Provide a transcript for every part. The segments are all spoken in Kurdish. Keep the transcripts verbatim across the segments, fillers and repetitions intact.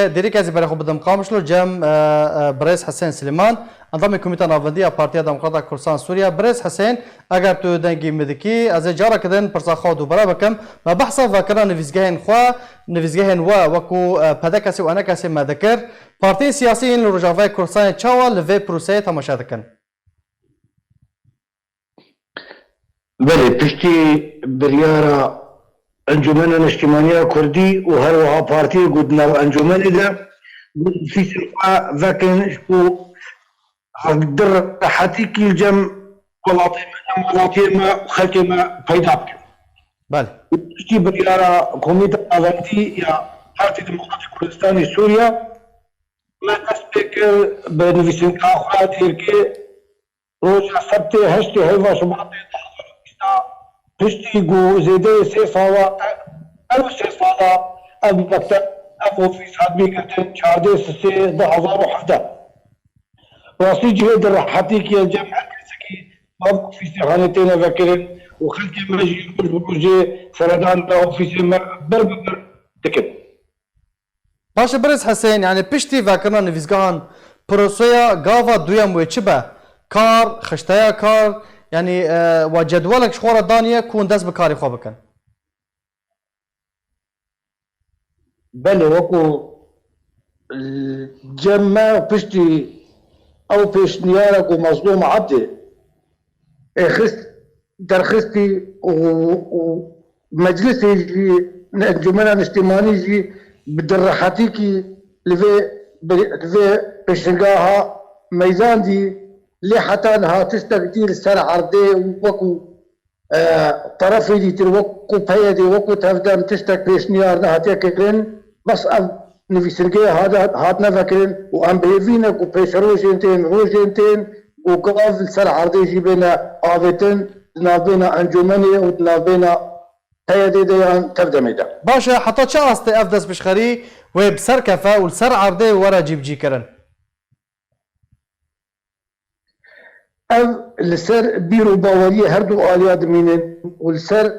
Dêrî ez ê berê xwe bidim Qamişlo cem, e, e, birêz Hisên Silêman, endamê Komîta Navendî ya Partiya Demokrata Kurdistan Sûriye. Birêz Hisên, eger tu dengî min dikî, ez ê careke din pirsa xwe dubare bikim. Me behsa vekirina nivîsgehên xwe, nivîsgehên we wekû, e, P D K S û E N K S me dikir. Partiyên siyasî yên li Rojavayê Kurdistanê çawa li vê proseyê temaşe dikin? Belê, piştî biryara Encûmena Niştîmaniya Kurdî û her wiha partiyê ku di nav encûmenê de, ku ofîsên xwe vekin, ji ku di rehetîkî li cem welatê me, cem welatiyê me û xelkê me peyda bikin. Belê. Piştî biryara Komîta Navendî ya Partiya Demokratîk Kurdistanê Sûriye, me dest pê kir bi nivîsîngeha xwe ya Têrkê, roja Sebtê heştê heyva Şubatê du hezar û bîst, piştî ku zêdeyê sê sala, ev sê sala ev mekteb, ev ofîs hat bîrkirin, çardê sisê du hezar û hevdeh. Rastî cihê di rehetî ki cem her kesekî ev ofîsê hanê têne vekirin û xelkê me jî roj bi rojê seredana ofîsê me bir bi bir dikin. Baş e, birêz Hesên, yani piştî vekirina nivîsgehan, proseya gava duyem wê çi be? Kar, xişteya kar, yani, e, we cedwelek ji xwe re daniye ku hûn dest bi karê xwe bikin? Belê, wekû, e, cem me piştî ew pêşniyara ku Mezlûm Ebdê ê xist, derxistî û, û meclisê jî, Encûmena Niştîmanî jî bi direhetîkî li vê, li vê pêşngaha meydandî, lê heta niha tiştek dî li ser erdê û wekû, e, terefê dîtir, wekû P Y D, wekû tevdem tiştek pêşniyar nehatiye kirin. Bes ev nivîsingehê hate, hatine vekirin û em bi hêvî ne ku pêşerojên tên, rojên tên û gav li ser erdê jî bêne avêtin di navbêna encûmenê û di navbêna P Y D de yan tevdemê de. Baş e, heta çi astê ev destpêşxerî wê bi ser kefe û li ser erdê were cîbicîkirin? Ev li ser bîr û baweriyê her du aliya dimînin û li ser,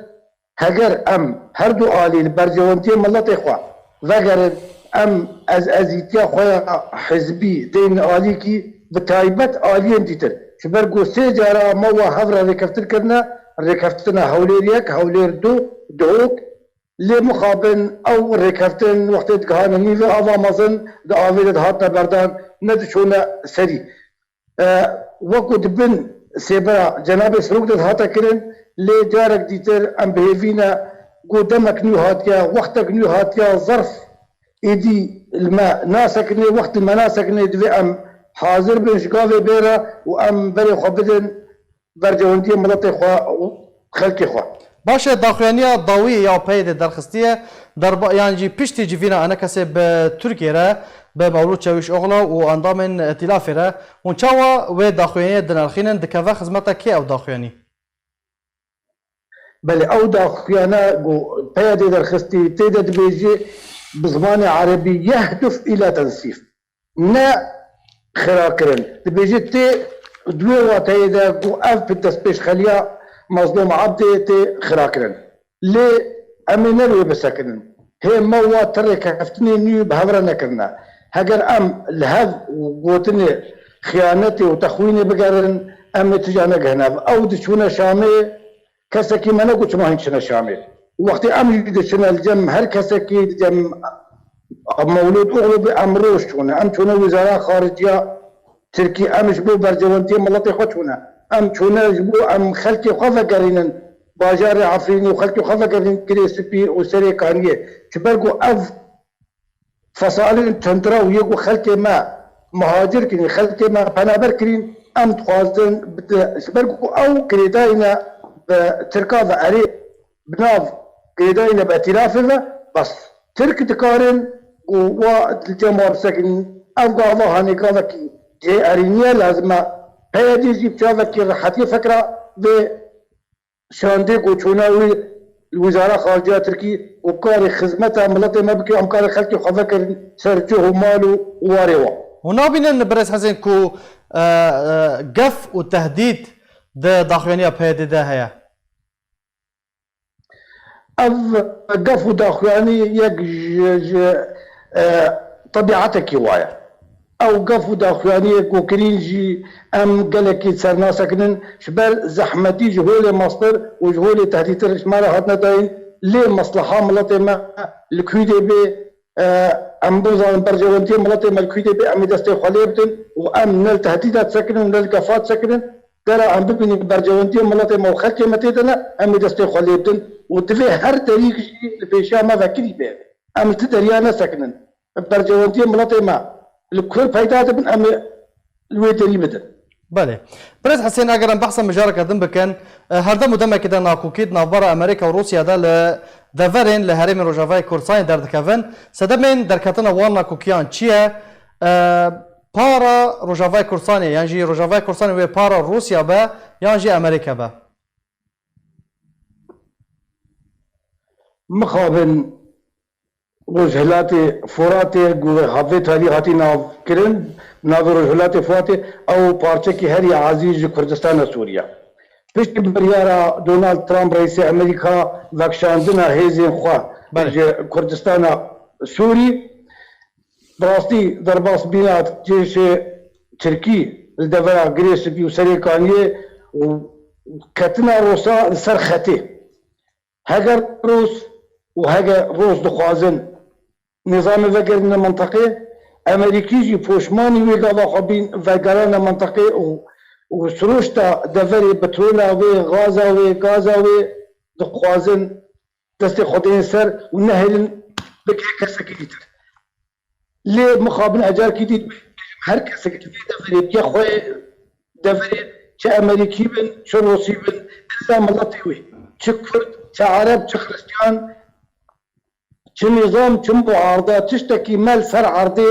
heger em her du alî li berjewendiyê miletê xwe vegerin, em ez ezîtiya xwe ya hizbî deynin alîkî, bi taybet aliyên dîtir. Ji ber ku sê cara me wa hev re rêkeftin kirine, rêkeftina Hewlêr yek, Hewlêr du, Duhok, lê mixabin ew rêkeftin wextê digihane nîvê ava mezin, di avê de dihatine berdan, ne diçûne serî. E, wekû di bin sêbera Cenabê Serok de dihate kirin, lê carek dîtir em bi hêvî ne ku demek nû hatiye, wextek nû hatiye, zerf êdî li me nasekinê, wext li me nasekinê, divê em hazir bin ji gavê bê re û em berê xwe bidin bercewendiyê miletê xwe û xelkê xwe. Baş e, daxuyaniya dawî ya P Y D derxistiye, derba-, yan jî piştî civîna E N K S'ê bi Tirkiyê re, bi Mewlûd Çewîşoglu û endamên îtîlafê re, hûn çawa wê daxuyaniyê dinirxînin, dikeve xizmeta kê ew daxuyanî? Belê, ew daxuyana ku P Y D derxistî, tê de dibêje bi zimanê erebî yehduf îla tensîf. Ne xira kirin. Dibêje tê di wê wateyê de ku ev destpêşxeliya Mazlûm Ebdê tê xira kirin. Lê em ê ne wê bisekinin. Hê me wa ti rêkeftinê nû bi hev re nekirine. Heger em li hev gotinê xiyanetê û texwînê bigerin, em ê tija negihine. Ew diçûne Şamê, kesekî me negot çima hîn çine Şamê. Wextê em jî diçine li cem her kesekî, li cem Mewlûd Oglu bî, em roj çûne. Em çûne Wizara Xariciya Tirkî, em ji bo berjewendiyê miletê xwe çûne. Em çûne ji bo em xelkê xwe vegerînin bajarê Efrînê û xelkê xwe vegerînin Girê Spî û Serê Kaniyê. Ji ber ku ev fesalên tundrew yê ku xelkê me muhacir kirîn, xelkê me penaber kirîn, em dixwazin bi, ji ber ku ew girêdayî ne bi Tirka ve erê, bi nav girêdayî ne bi îtîlafê ve, bes Tirk dikarin ku wa li cem wa bisekinin. Ev gava hanê gavekî cihê erînî ye, lazim e P Y D jî bi çavekî rehetiyê fikra vê şandê ku çûna wî li Wizara Xariciya Tirkî û karê xizmeta miletê me bike, em karê xelkê xwe vekirin ser cih û mal û warê wan. Hûn nabînin birêz Hesên ku, e, e, gef û tehdîd di daxuyaniya P Y D de heye? Ev gef û daxuyanî yek ji, ji, e, Tebîetekî wa ye. Ew gef û daxuyaniyê ku kirîn jî em gelekî ser nasekinin, ji ber zehmetî ji holê mestir û ji holê tehdîtir ji me re hatine dayîn, lê mesleha miletê me li Kwîdê bê, e, em bizanin berjewendiyê miletê me li Kwîdê bê, em ê destê xwe lê bidin û em ne li tehdîda disekinin û ne li gefa disekinin. Gera em bibînin berjewendiyê miletê me û xelkê me tê de ne, em ê destê xwe lê bidin û divê her derîk jî li pêşiya me vekirî bê. Em li ti deriya nesekinin. Berjewendiyê miletê me li kur peyda dibin, em ê li wê derî bidin. Belê. Birêz Hesên, eger em behsa mijareke din bikin, e, her dem û demekê de nakokî di navbera Amerîka û Rûsya de li deverên li herêmên Rojavayê Kurdistanê derdikevin. Sedemên derketina wan nakokiyan çi ye? E, para Rojavayê Kurdistanê, yan jî Rojavayê Kurdistanê wê para Rûsya be, yan jî Amerîka be? Mixabin Rojhilatê Furatê ku wê havê tarî hatî navkirin, navê Rojhilatê Furatê, ew parçekî herî ezîz ji Kurdistana Sûriye. Piştî biryara Donald Trump, reîsê Amerîka, vekişandina hêzên xwe Belê. ji Kurdistana Sûrî, bi rastî derbasbîna cêşê Tirkî li devera Girê Spî û Serê Kaniyê û ketina Rûsa li ser xetê. Heger Rûs û heger Rûs dixwazin nîzamê vegerîne mintiqê, Amerîkî jî poşmanî wê gava xwe bîn vegerane mintiqê û, û sirûşta deverê petrola wê, gaza wê, gaza wê dixwazin destê xwe deyên ser û nehêlin bike kesekî dîtir. Lê mixabin ecarkî dî dibêjim, her kesek di vê deverê, ya xwe deverê, çi Amerîkî bin, çi Rûsî bin, illa miletê wê, çi Kurd, çi Ereb, çi Xiristiyan, çi nîzam, çi muarda, tiştekî me li ser erdê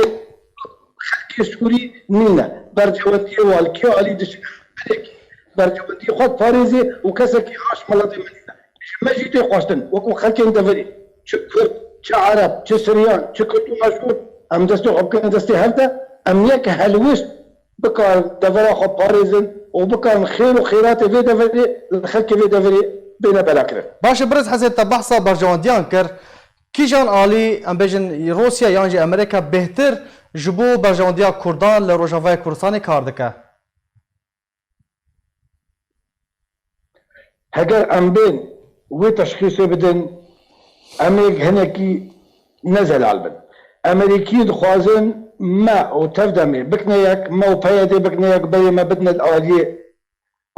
xelkê Sûrî nîne. Bercewendiyê wan li kê alî dişine? Berêkî bercewendiyê xwe diparêzê û kesekî aş miletê me nîne. Ji me jî tê xwestin, wekî xelkên deverê, çi Kurd, çi Ereb, çi Siryan, çi Kurd û Aşûr, em destê xwe bikin destê hev de, em yek helwişt bikarin devera xwe parêzin û bikarin xêr û xêratê vê deverê li xelkê vê deverê bêne belakirin. Baş e, Birêz Hesên, te behsa berjewendiyan kir. Kîjan alî, em bêjin, Rûsya yan jî Amerîka bêhtir ji bo berjewendiya Kurdan li Rojavayê Kurdistanê kar dike? Heger em bên wê teşxîsê bidin, em ê hinekî ne zelal bin. Amerîkî dixwazin me û Tevdemê bikine yek, me û P Y D bikine yek, berê me bidine li aliyê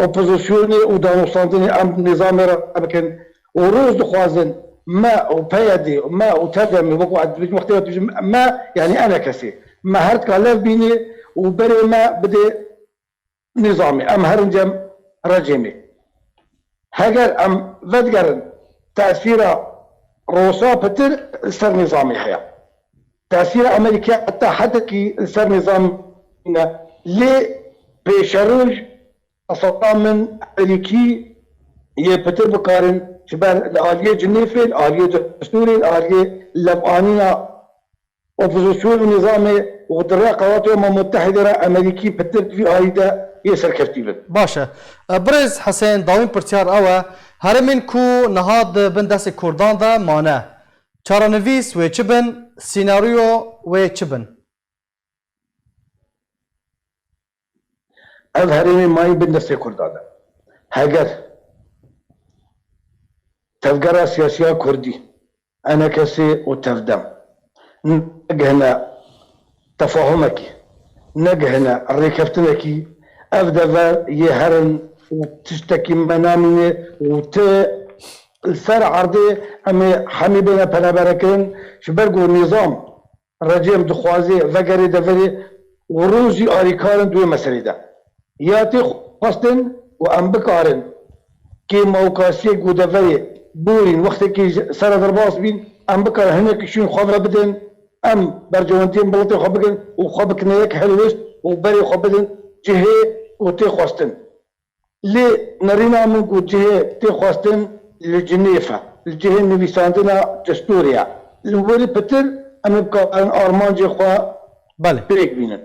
opozisyonê û danûstandinê em nîzamê re bikin. Û Rûs dixwazin me û P Y D, me û Tevdemê, wekî ez dibêjim, wextê ez dibêjim me, yanî enekesê, me her tika lev bînê û berê me bidê nîzamê, em herin cem rejîmê. Heger em vedigerin, tesîra Rûsa pitir li ser nîzamê heye. Tesîra Amerîkaya heta hedekî li ser nîzam ne. Lê pêşeroj, esasa min Amerîkî yê pitir bikarin, ji ber li aliyê Cinêfê, li aliyê destûrê, li aliyê levanîna opozîsyon û nîzamê û di rê Qewatê Umem Mutehîdê re Amerîkî pitir di vî alî de yê serkeftî bin. Baş e. E, Birêz Hesên, dawîn pirsyar ew e, herêmên ku niha di bin destê Kurdan de mane, çarenivîs wê çi bin, sînaryo wê çi bin? Ev herêmê mayîn bin destê Kurdan de. Heger tevgera siyasiya Kurdî, enekesê û Tevdem negihine tefahumekî, negihine rêkeftinekî, ev dever yê herin û tiştekî me namîne û ti li ser erdê em ê hemî bêne penaberekirin, ji ber ku nîzam rejîm dixwaze vegerê deverê û Rûs jî alîkar in di wê meselê de. Ya tê xwestin û em bikarin kêmawkasiyê ku deverê borîn wextekî ji ser re derbas bîn, em bikarin hinekî şûn xwe ve bidin, em berjewendiyên miletê xwe bikin û xwe bikine yek helwişt û berê xwe bidin cihê ku tê xwestin. Lê nerîna min ku cihê tê xwestin li Cinêf e, li cihê nivîsandina destûrê ye. Li werî pitir em ê bikarin armancê xwe Belê. pêk bînin.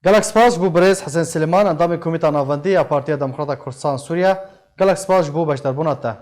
Gelek spas ji bo birêz Hesên Silêman, endamê Komîta Navendî ya Partiya Demokrata Kurdistan Sûriye. Gelek spas ji bo beşdarbûna te.